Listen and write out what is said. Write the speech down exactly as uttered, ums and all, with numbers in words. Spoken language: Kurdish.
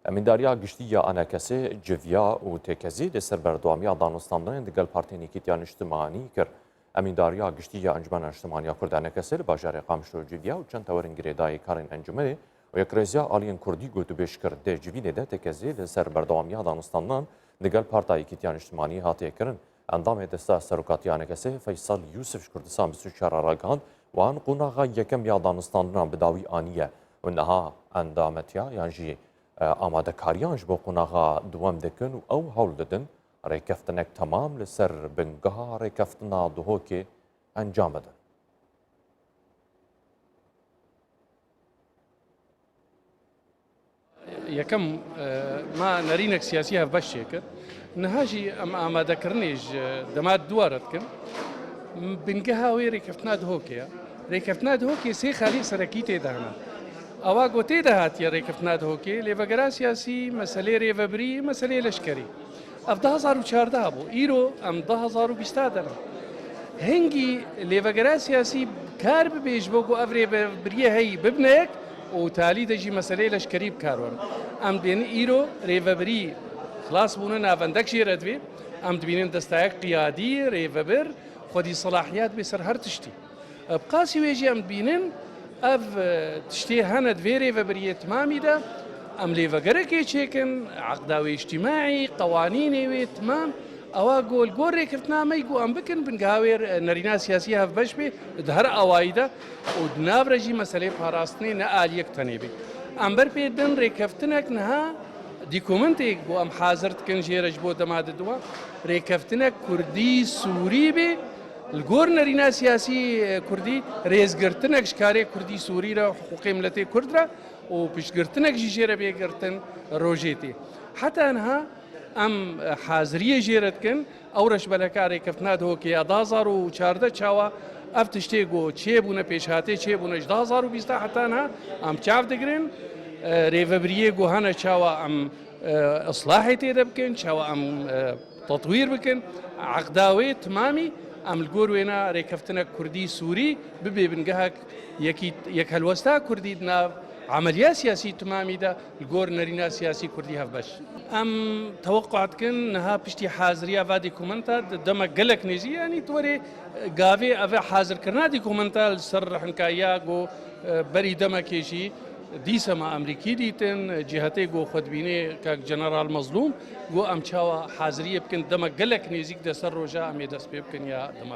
Emîndariya Giştî ya A N K S civiya û têkezî li ser berdewamiya danûstandinên digel Partiyên Yekîtiya Niştimanî kir. Emîndariya Giştî ya Encûmena Niştimanî ya Kurd A N K S li bajarê Qamişlo civiya û çend tewerên girêdayî karên encûmenê û yekrêziya aliyên Kurdî gotûbêj kir. Di civînê de têkezî li ser berdewamiya danûstandinan digel Parta Yekîtiya Niştimanî hatiye kirin. Endamê Desteya Serokatiya A N K S Feysel Yûsif ji Kurdistan bîst û çar re ragihand, wan qonaxa yekem ya danûstandinan bi dawî aniye û niha endametiya yan jî e, amadekariyan ji bo qonaxa duwem dikin û ew hewl didin rêkeftinek temam li ser bingeha rêkeftina Duhokê encam bidin. Yekem, e, me nerînek siyasî hevbeş çêkir. Niha jî em amadekirinê ji dema dû re dikin. Bingeha wê rêkeftina Duhokê ye. Rêkeftina Duhokê sê xalî serekî tê de hene. Ewa ku tê de hatiye rêkeftina Duhokê, lêvegera siyasî, meselê rêvebirî, meselê leşkerî. Ev du hazar û çardeh bû. Îro em du hazar û bîst de ne. Hingî lêvegera siyasî kar bibe ji bo ku ev rêvebiriyê heyî bibine yek û talî de jî meseleyê leşkerî bi kar werin. Em dibînin îro rêvebirî xilas bûne, navendek jê re divê. Em dibînin destayek qiyadî, rêvebir, xwedî selahiyet bê ser her tiştî. Bi qasî wê jî em dibînin ev, e, tiştê hene di vê rêvebiriyê timamî de, em lêvegerekê çêkin, eqda wê îctîmaî, qewanînê wê timam, ewa ku li gor rêkeftina me ku em bikin, bingeha wê, e, nerîna siyasî hevbeş bê di her awayî de û di nav re jî meselê parastinê ne aliyek tenê bê. Em ber pê didin rêkeftinek niha dîkumentê ku em hazir dikin jê re ji bo dema diduwa, rêkeftinek Kurdî Sûrî bê, li gor nerîna siyasî, e, Kurdî, rêzgirtinek ji karê Kurdî Sûrî re, hiqûqê miletê Kurd re û piştgirtinek jî jê re bê girtin rojê tê. Heta niha em, e, haziriyê jê re dikin, ew reşbeleka rêkeftina Duhokê ya du hazar û çardeh çawa ev tiştê ku çêbûne, pêşhatê çêbûne ji du hazar û bîst heta niha em çav digirin, e, rêvebiriyê ku hene çawa em, e, islahê tê de bikin, çawa em, e, tetwîr bikin, eqda wê timamî em li gor wêna rêkeftinek Kurdî Sûrî bibe bingehek yekî-, yekhelwesta Kurdî di nav emeliya siyasî timamî de li gor nerîna siyasî Kurdî hevbeş. Em teweqqa dikin niha piştî haziriya va dîkumenta di demek gelek nêzî, yanî tu werê gavê ev hazirkirina dîkumenta li ser rihinkaiya ku, e, berî demekê jî dîsa me Amerîkî dîtin, cîhetê ku xwe dibînê kak General Mezlûm, ku em çawa haziriyê bikin, demek gelek nêzîk de ser roja em ê dest pê bikin ya dema.